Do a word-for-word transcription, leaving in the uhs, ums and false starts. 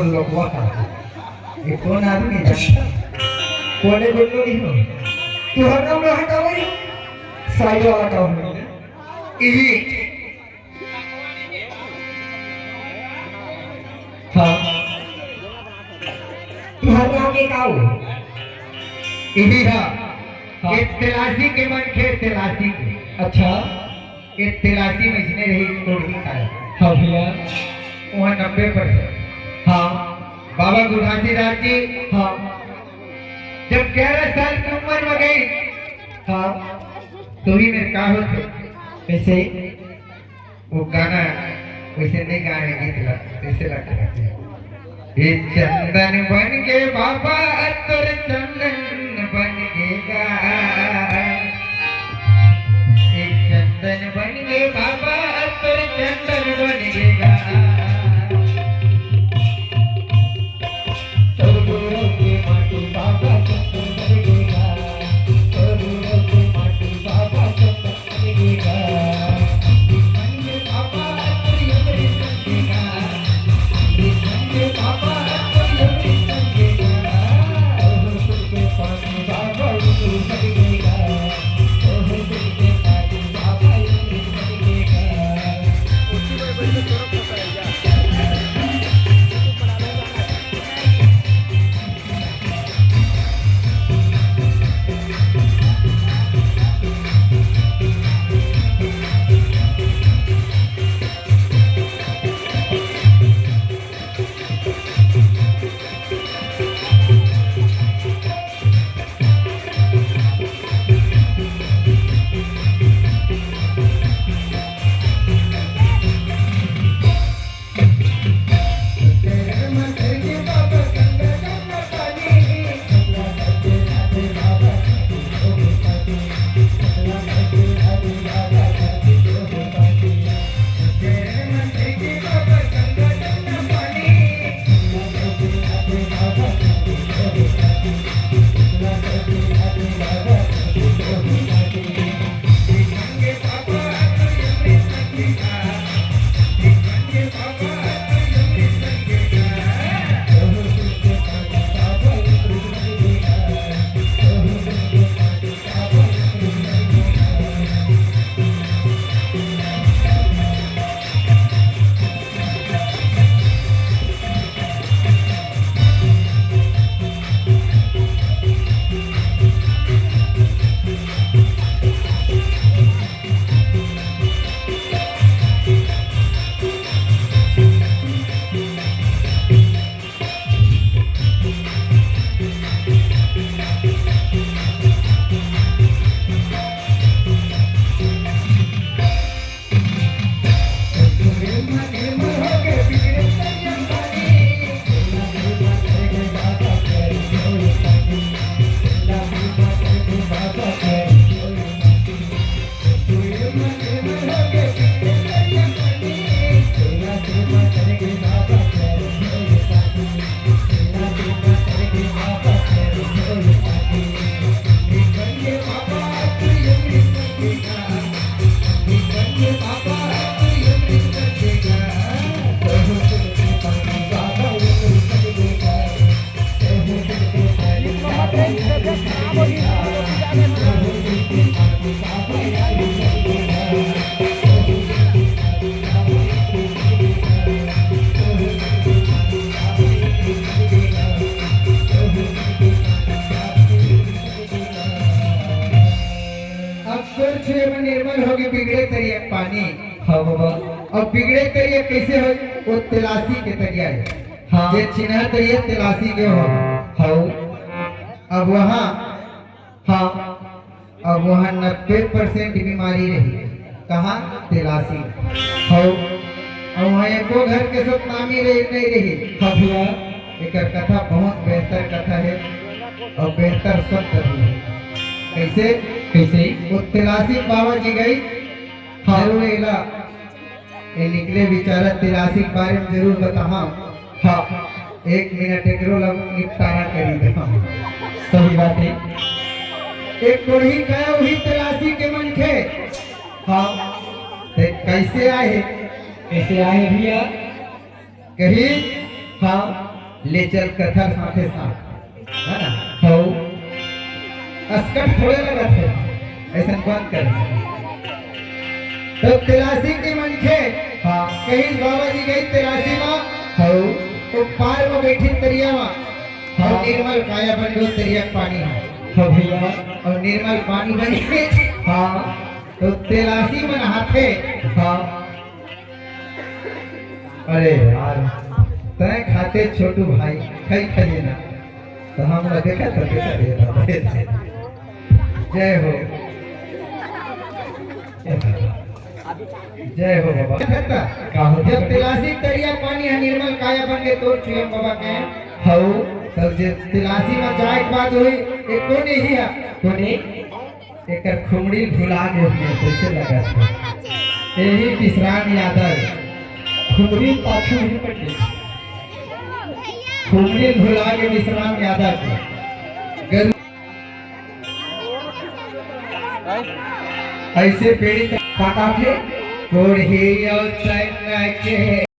लोकवा का। ये कौन आदमी जानता? कोने बोलो नहीं हो। तुहर नाम ला हटाओ ये। साई वाला का हो। इही। हाँ। तुहर नाम ये का हो? इही हा। हाँ। ये तेलासी के मन के तेलासी के। अच्छा। ये तेलासी में इसने रही कोढ़ी का है। हाँ भैया। वहाँ नब्बे परसेंट। हाँ। बाबा गुरघासीदास जी। हाँ। जब ग्यारह साल की उम्र में गए, हाँ। तो ही मेरे का होते। कैसे? वो गाना वैसे नहीं गाए, गीत ला-, कैसे लगता है? ये चंदन बन के बाबा, तोर चंदन बन के गा। ये चंदन बन के बाबा, तोर चंदन बन के गा। तोर गोरों के माटी बाबा, चंदन बन के गा। तोर गोरों के माटी बाबा, चंदन अब तोर छुए में निर्मल होगे बिगड़े तरिया के पानी। हाँ बाबा। अब बिगड़े तरिया कैसे हो? वो तेलासी के तरिया है। हाँ। ये चिन्हा तरिया तेलासी के हो। हाँ। अब वहाँ, हाँ, अब वहाँ नब्बे परसेंट बीमारी रही। कहाँ? तेलासी। हाँ। और वहाँ एको घर के सतनामी रही, नहीं रही। हाँ भैया। एकर कथा बहुत बेहतर कथा है और बेहतर शब्द भी है। कैसे? कैसे? वो तेलासी बाबा जी गई, हाँ। जरूर एला, ये निकले बेचारा तेलासी के बारे में जरूर बताहा। हाँ, एक मिनट एकरो ला निपटारा करी दे। हाँ, सही बात है। एक कोढ़ी गया वही तेलासी के मन खे। हाँ, ते कैसे आए? कैसे आए भैया? कही, हाँ, ले चल कथा साथे साथ, है ना? हौ, असकट थोड़े लगत हे, अइसन बंद कर। तो तेलासी के मनखे, हाँ। कहीं बाबा जी गई तेलासी मा, हौ। तो पार में बैठी तरिया मा, हाँ। निर्मल काया बन गयो तरिया के पानी हे। हाँ भैया। और निर्मल पानी बने, हाँ। तो तेलासी मन हाथे, हाँ। अरे यार, तय खाते छोटू भाई, खाई खाइए ना। तो हम लोग देखा था, देखा था, देखा था। जय हो। जय हो बाबा। का हो? जब तिलासी तरिया पानी हे, निर्मल काया बन के तोर छुए बाबा के। हौ। तब जे तिलासी में जाए के बात हुई, ये कोने ही है? कोने? एकर खुमड़ी भुला गे हे, कइसे लगत हे? यही विश्राम यादव। खुमड़ी पाछू ही पड़ गई। खुमड़ी भुला गे विश्राम यादव। गरु-, अइसे पीड़ित का काथे? कोढ़ी और चैन के